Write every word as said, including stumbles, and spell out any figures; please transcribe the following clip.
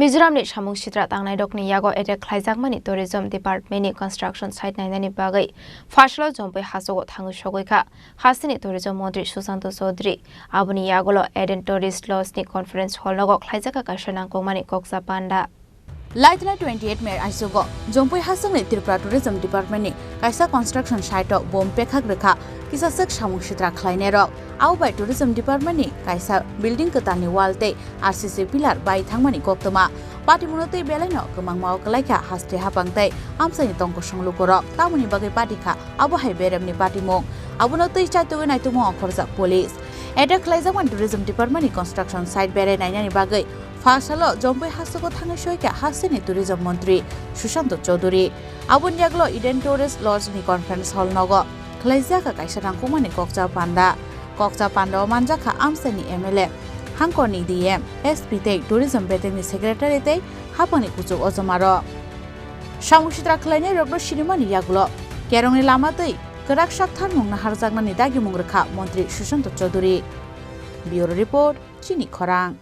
Mizoramni samung sitra tangnairokni yago attack khlaijakmani Tourism Departmentni construction site nainani bagwi pharsalo Jompui hasogo thangwi sogwi kha hasteni Tourism Montri Susanto Chaudhary. Aboni yagulo Eden Tourist Lodge ni conference hall nogo khlaijakha kaisa nangkukmani kokcha panda. Laitla twenty-eight May aisugo Jompui hasongni Tripura Tourism Department ni kaisa construction site o bom pekhak rwkha kisaswk samung sitra khlainairok. Abo bai Tourism Department ni kaisa building kwtalni wall tei R C C pillar bai thangmani koktwma. Patimungno tei belaino kwmangma o kwlaikha haste hapang tei amchaini tongkosong lukurok. Tamoni bagwi patikha abo hai beremni patimung. Abono twi chaitugwi naitukmung okhorjak police. Attack khlaijakmani Tourism Department ni construction site berai nainani bagwi pharsalo Jompui hasogo thangwi soikha hasteni Tourism Montri Susanto Chaudhary. Aboni yagulo Eden Tourist Lodge ni conference hall nogo khlaijak kaisa nangkukmani kokcha panda. Kokcha panda o manjakha amchaini M L A, hangkorni D M, S P tei Tourism betengni secretary tei haphangni kuchuk ojomarok. Samung sitra khlainairokno sinimani yagulo kerongni lama twi kwrak saktharmung naharjaknani dagimung rwkha Montri Susanto Chaudhary. Bureau Report, Chini Khorang.